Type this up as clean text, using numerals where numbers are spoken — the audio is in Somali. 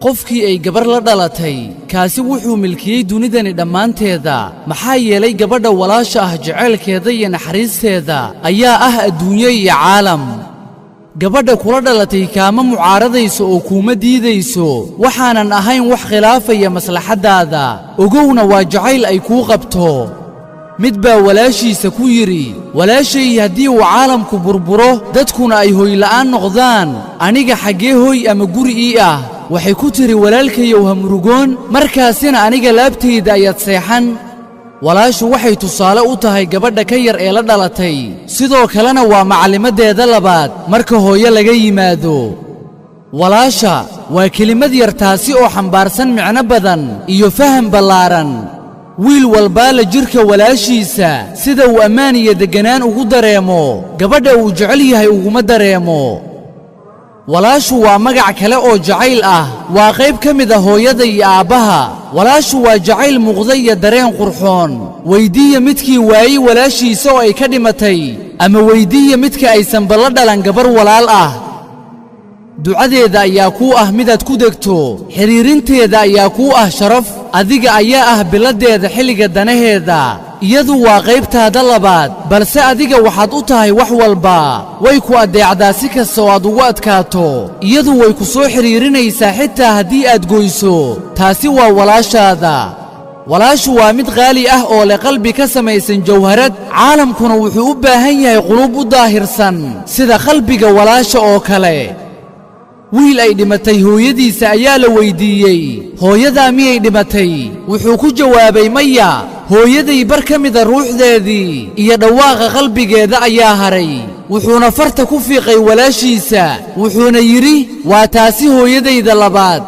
Qofkii ay gabar la dhalatay, kaasi wuxuu milkiyey dunidani dhammaanteeda. Maxaa yeelay, gabadha walaasha ah jaceylkeeda iyo naxariisteeda ayaa ah adduunyo iyo caalam. Gabadha kula dhalatay kaama mucaaradayso oo kuuma diidayso waxaanan ahayn wax khilaafaya maslaxaddaada. Ogowna, waa jacayl ay kuu qabto. Mid baa walaashiisa ku yidhi: "Walaashay, haddii uu caalamku burburo, dadkuna ay hoyla'aan noqdaan, aniga xaggee hoy ama guri ii ah?" Waxay ku tidhi: "Walaalkayow, ha murugoon, markaasina aniga laabtayda ayaad seexan." Walaashu waxay tusaale u tahay gabadha ka yar ee la dhalatay, sidoo kalena waa macallimaddeeda labaad marka hooyo laga yimaado. Walaasha waa kelimad yar, taasi oo xambaarsan micno badan iyo faham ballaaran. Wiil walbaa la jidhka walaashiisa sida uu ammaan iyo degganaan ugu dareemo, gabadha uu jecel yahay uguma dareemo. Walaashu waa magac kale oo jacayl ah, waa qayb ka mid ah hooyada iyo aabbaha. Walaashu waa jacayl muuqda iyo dareen qurxoon. Weyddiiya midkii waayey walaashiisa oo ay ka dhimatay, ama weyddiiya midka aysan balla dhalan gabar walaal ah. Ducadeeda ayaa kuu ah midaad ku degto, xidhiirinteeda ayaa kuu ah sharaf, adiga ayaa ah biladdeeda xilliga danaheeda. Iyadu waa qaybtaada labaad, balse adiga waxaad u tahay wax walba. Way ku addeecdaa si kasta oo aad ugu adkaato. Iyadu way ku soo xidhiirinaysaa xitaa haddii aad goyso. Taasi waa walaashaada. Walaashu waa mid qaali ah oo leh qalbi ka samaysan jawharad. Caalamkuna wuxuu u baahan yahay quluub u daahirsan sida qalbiga walaasha oo kale. Wiil ay dhimatay hooyadiisa ayaa la weyddiiyey: "Hooyadaa miyay dhimatay?" Wuxuu ku jawaabay: "Maya, hooyaday bar ka mida ruuxdeedii iyo dhawaaqa qalbigeeda ayaa haray." Wuxuuna farta ku fiiqay walaashiisa, wuxuuna yidhi: "Waa taasi hooyadayda labaad."